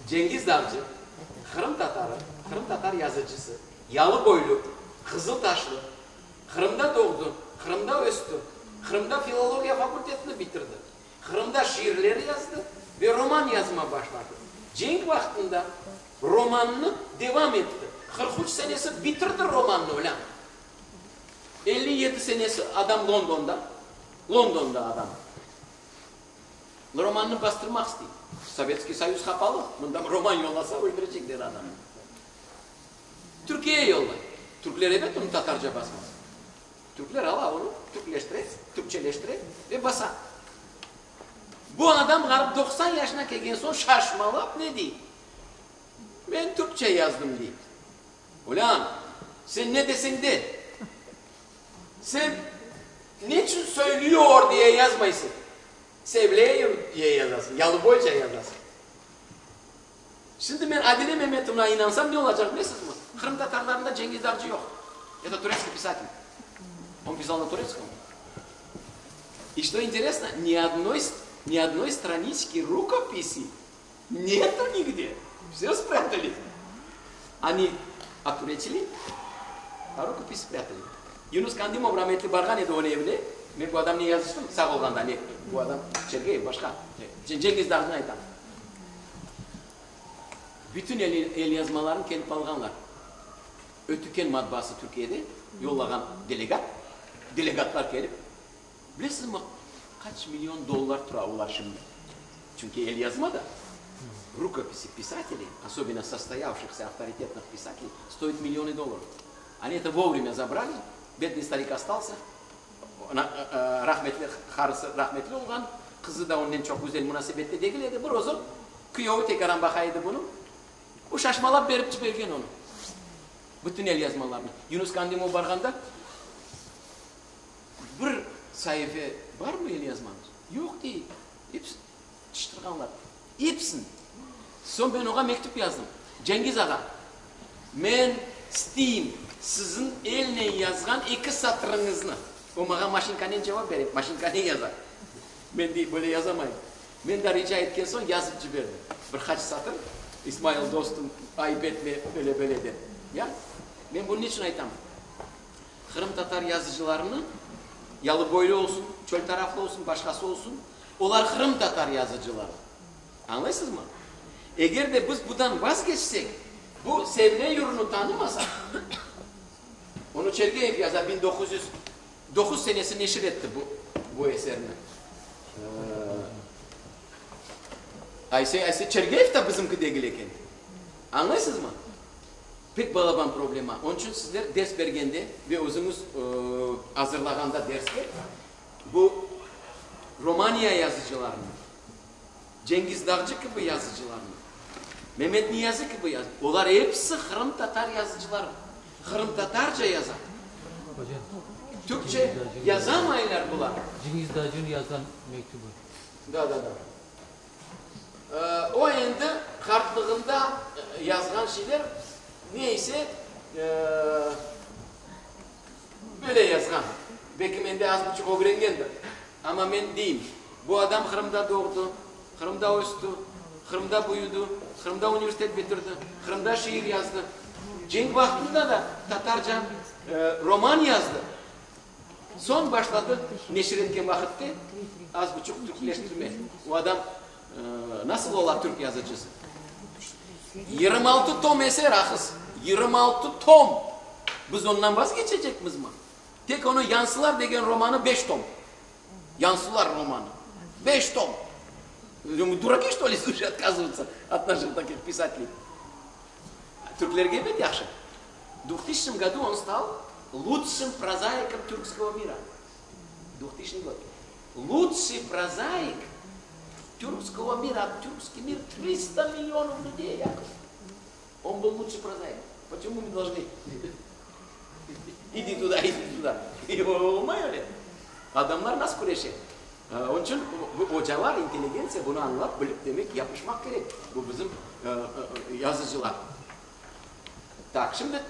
Cengiz Dağcı, qırımtatarı, qırımtatar yazıcısı, yalıboylu, qızıltaşlı, Qırımda doğdı, Qırımda östi, Qırımda filologiya fakultetini bitirdi, Qırımda şiirler yazdı ve roman yazma başladı. Cenk vaqtında romannı devam etti. 43 senesi bitirdi romannı, olân. 57 senesi adam Londonda, Londonda adam. Romannı bastırmaq istey. Sovetskiy Soyuz qapalı, mında roman yollasa öldürecekler adamnı. Türkiyeye yollay. Türkler ebet onı tatarca basmaz. Türkler ala onı, türkleştire, türkçeleştire ve basa. Bu adam ğarip 90 yaşına kelgen soñ şaşmalap ne dey? Men türkçe yazdım dey. Ulân, sen ne deseñ de. Sen neçün söylüyor diye yazmaysıñ? Sevleyur diye yazasıñ, yalıboyca yazasıñ. Şimdi men Adile Memetovna inansam ne olacaq bilesizmi? Qırımtatarlarında Cengiz Dağcı yoq. Это турецкий писатель. Он писал на турецком. И что интересно, ни одной, ни одной странички рукописи нету нигде. Все спрятали. Они отуречили, а рукопись спрятали. Yunus Kandimov rametli barğan edi onıñ evine, men bu adamnen yazıştım, sağ olğanda, ne, bu adam Çergeyev, başqa, Cengiz Dağcını aytam. Bütün elyazmalarını kelip alğanlar. Ötüken matbaası Türkiyede yollağan delegat, delegatlar kelip, bilesizmi, qaç million dollar tura olar şimdi? Çünki elyazma da, rukopisi pisateley, osobenno sostoyavşihsâ avtoritetnıh pisateley, stoit milliony dollarov. Oni eto vovremâ zabrali, bednıy starik ostalsâ, rahmetli qarısı rahmetli olğan, qızı da onnen çoq güzel munasebette degil edi, bir özü küyevi tekaran baqa edi bunı, o şaşmalap berip cibergen onı, bütün elyazmalarını. Yunus Kandimov barğanda, bir saife barmı elyazmañız? Yoq, dey, episi tıştırğanlar, episini. Soñ men oña mektüp yazdım, Cengiz ağa, men isteyim siziñ elnen yazğan eki satırıñıznı. O maña maşinkanen cevap bere, maşinkanen yaza. Men dey, böyle yazamayım. Men de rica etken soñ yazıp ciberdi. Bir qaç satır, İsmail dostum, ayıp etme, öyle böyle dep. Ya? Men bunı niçün aytam? Qırımtatar yazıcılarını, yalıboylu olsun, çöl taraflı olsun, başqası olsun, olar qırımtatar yazıcıları. Añlaysızmı? Eger de biz budan vazgeçsek, bu Sevle yurunı tanımasaq, onı Çergeyev yaza, 1909 senesi neşir etti bu, bu eserni. Ayse, ayse Çergeyev da bizimki degil eken. Añlaysızmı? Pek balaban problema. Onıñ içün sizler ders bergende ve özüñiz azırlağanda derske bu Romaniya yazıcılarını, Cengiz Dağcı kibi yazıcılarnı, Memet Niyazi kibi yaz, olar episi qırımtatar yazıcıları, qırımtatarca yaza. Hocam, Türkçe yazamaylar bular. Cengiz Dağcı'nıñ yazğan mektübi. Da, da, da. O endi qartlığında yazğan şeyler, ne ise, böyle yazğan. Belki mende az buçuq ögrengendir. Amma men deyim, bu adam Qırımda doğdı, Qırımda östi, Qırımda büyüdi, Qırımda universitet bitirdi, Qırımda şiir yazdı. Cenk vaqtında da tatarca roman yazdı. Soñ başladı neşir etken vaqıtte az buçuq türkleştirme. O adam nasıl ola türk yazıcısı? 26 tom eser, ahız, 26 tom! Biz ondan vazgeçecekmizmi? Tek onıñ Yansılar degen romanı beş tom. Yansılar romanı. Beş tom. Дураки, что ли, слушай, отказываться от наших таких писателей? Türklerge ebet yahşı. В 2000 году он стал лучшим прозаиком тюркского мира. 2000 год. Лучший прозаик тюркского мира. А тюркский мир 300 миллионов людей, Яков. Он был лучший прозаик. Почему мы должны? Иди туда, иди туда. Olmay öyle. Adamlar nasıl küreşe? Onıñ içün ocalar, intelligentsiya bunı añlap, bilip, demek, yapışmaq kerek. Bu bizim yazıcılar. Tak, şimdi.